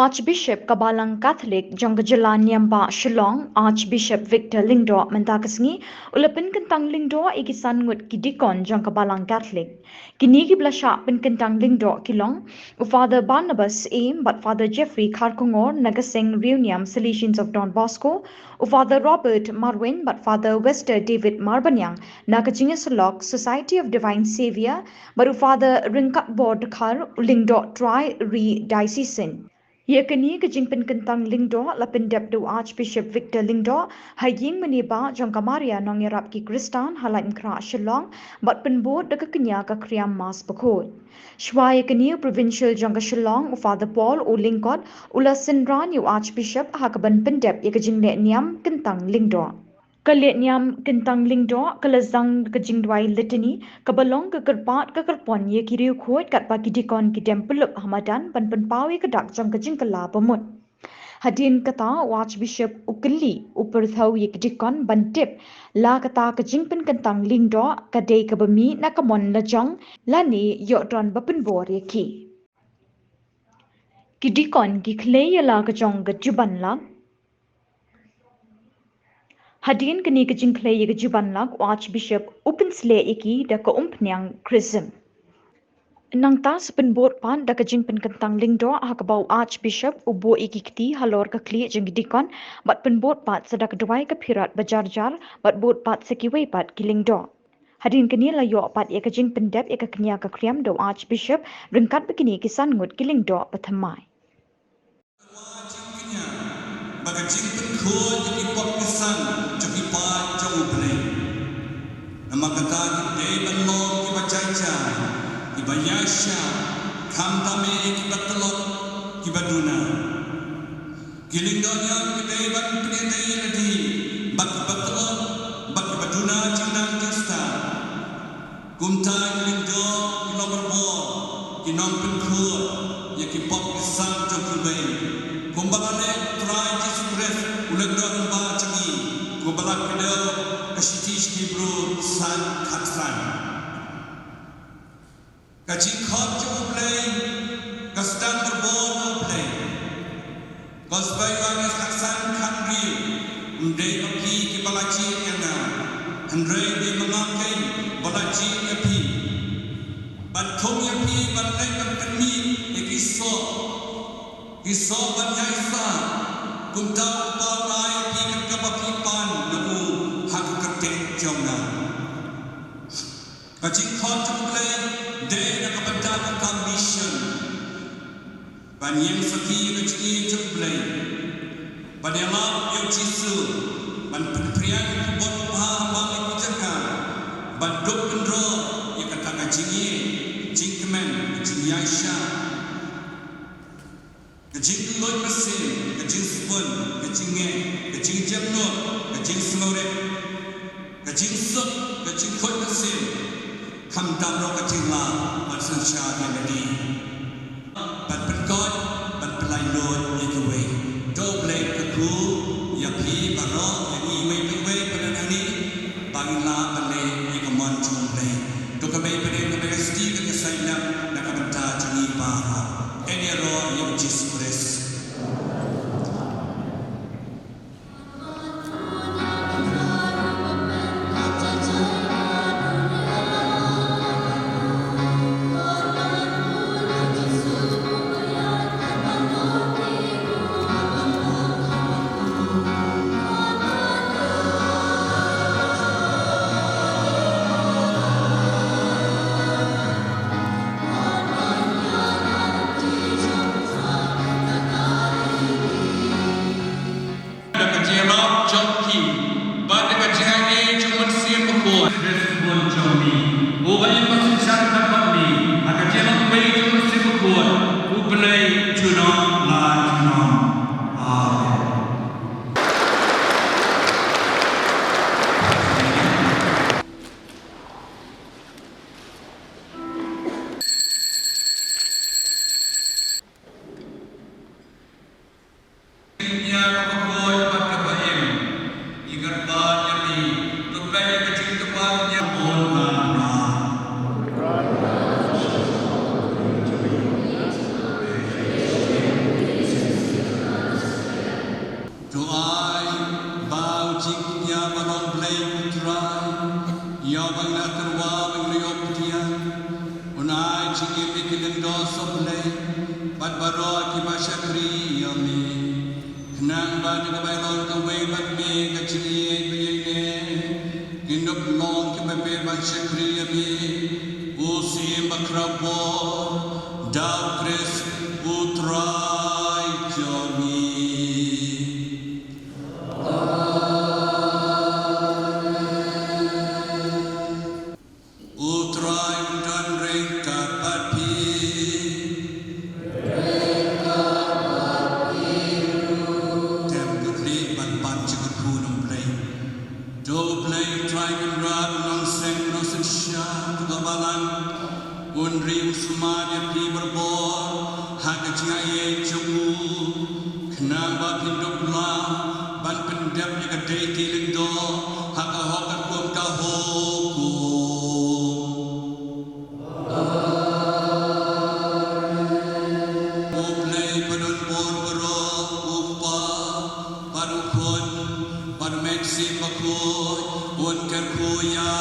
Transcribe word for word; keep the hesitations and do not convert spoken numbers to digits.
Archbishop ka Balang Catholic jong ka jylla niam ba Shillong, Archbishop Victor Lyngdoh, mynta ka sngi u la pynkyntang lyngdoh ïa ki san ngut ki deacon jong ka Balang Catholic. Kine kiba la shah pynkyntang lyngdoh ki long u Father Barnabas Syiem bad Father Jeffrey Kharkongor na ka seng riewniam Salesians of Don Bosco, u Father Robert Marwein bad Father Wester David Marbaniang na ka jingïasyllok Society of Divine Saviour, bad u Father Ryngkatbor Dkhar, u lyngdoh trai ri diocesan. Ïa kane ka jingpynkyntang lyngdoh la pyndep da u Archbishop Victor Lyngdoh ha ïing mane ba jong ka Maria Nongïarap ki Khristan ha Laitumkhrah Shillong, bad pynbud da ka kñia ka khriam Mass Bakhuid. Shuwa ïa kane, u Provincial jong ka Shillong, u Father Paul U Lyngkot, u la synran ïa u Archbishop ha kaban pyndep ïa ka jingleh niam kyntang lyngdoh. Ka leh niam kyntang lyngdoh ka la zang da ka jingduwai Litany, kaba long ka kyrpad ka kyrpon ïa ki riewkhuid, katba ki deacon ki dem pyllup ha madan ban pynpaw ïa ka dak jong ka jingkylla bamut. Hadien kata, u Archbishop u kylli, u pyrthew ïa ki deacon ban tip la kata ka jingpynkyntang lyngdoh ka dei kaba mih na ka mon lajong lane ïoh don ba pynbor ïa ki. Ki deacon ki khlei ïa la ka jong ka jubanlak. Hadien kane ka jingkhlei ïa ka jubanlak, u Archbishop u pynsleh ïa ki da ka umphniang chrism. Nangta sa pynbud pat da ka jingpynkyntang lyngdoh, ha kaba u Archbishop u buh ïa ki kti halor ka khlieh jong ki deacon, bad pynbud pat sa da ka duwai ka phirat bajarjar, bad bud pat sa kiwei pat ki lyngdoh. Hadien kane la ïoh pat ïa ka jingpyndep ïa ka kñia ka khriam da u Archbishop, ryngkat bad kine ki san ngut ki lyngdoh bathymmai. Ba ka jingpynkhuid ïa ki pop ki san jong ki paid jong U Blei. Namar kata ki dei ban long kiba jai jai, kiba ïaishah, khamtam eh kiba tlot, kiba duna. Ki lyngdoh niam ki dei ban pynïadei ïa lade bad kiba tlot, bad kiba duna jingnang jingstad. Kumta ki lyngdoh ki long barabor ki nongpynkhuid ïa ki pop ki san jong kiwei, kumba la leh u Trai Jisu Khrist u Lyngdoh Rangbah jong ngi, kumba la kdew ka shithi sha ki Hebru san khatsan. Ka jingkhot jong U Blei ka sdang barabor na U Blei. Gospel Ïoannis khatsan khathynriew. Ym dei ma phi kiba la jied ïa nga, hynrei dei ma nga keiñ ba la jied ïa phi, ban thung ïa phi ban leit ban pynmih ïa ki soh, ki soh ban ïaisah. Kumta U Kpa u ai ïa phi kat kaba phi pan na u ha ka kyrteng jong nga. Ka jingkhot jong U Blei dei na ka bynta ka kam mission. Ban ïeng sakhi ïa ka jingïeit jong U Blei. Ban ïalap ïa U Jisu. Ban pynphriang ïa ki bor babha ha baroh ki jaka. Ban duk pynroi ïa kata ka jingïeit, jingkmen, ka jingïaishah. Ka jingkylluid mynsiem, ka jingsbun, ka jingngeit, ka jingjemnud, ka jingsngewrit, ka jingsuk, ka jingkhuid mynsiem, khamtam ruh ka jinglah ban synshar ïa lade. Ban pynkhuid, ban pynlait luid ïa kiwei. To U Blei un kyrkhu ïa phi baroh, ïa ngi iwei pa iwei ba don hangne, ba ngin lah ban leh ïa ka mon jong U Blei. To ka bei pdeng ka bei ka sdi ka sailam na ka bynta jong ngi baroh. Kane ruh ïa U Jisu Khrist. Da ka jingïarap jong phi bad da ka jingaiei jong U Mynsiem Bakhuid, Khrist Khun jong ngi, uba im ba synshar katba ngi, ha ka jingïarap jong U Mynsiem Bakhuid, U Blei junom la junom. Amen. Ïa ba long Blei U Trai, ïa ba ngi la tyrwa ba ngi la ïoh pdiang. Un ai jingim ïa ki lyngdoh sohblei bad baroh kiba shakri ïa me. Khnang ba da kaba long kawei bad me ka jingïeit ba ïaineh, kin ïoh long kiba beh ban shakri ïa me. U Syiem Bakhraw bor, da U Khrist U Trai jong ngi. U Trai un don ryngkat bad phi. Tem khublei bad pan jingkyrkhu na U Blei. To U Blei Trai Kynrad u nongseng u nongsynshar, to ka balang un ri un sumar ïa phi barabor ha ka jingaiei jong u, khnang ba phin dup lah ban pyndep ïa ka dei ki lyngdoh ha ka hok katkum ka hukum. U Blei ba don bor baroh, U Kpa bad U Khun bad U Mynsiem Bakhuid, un kyrkhu ïa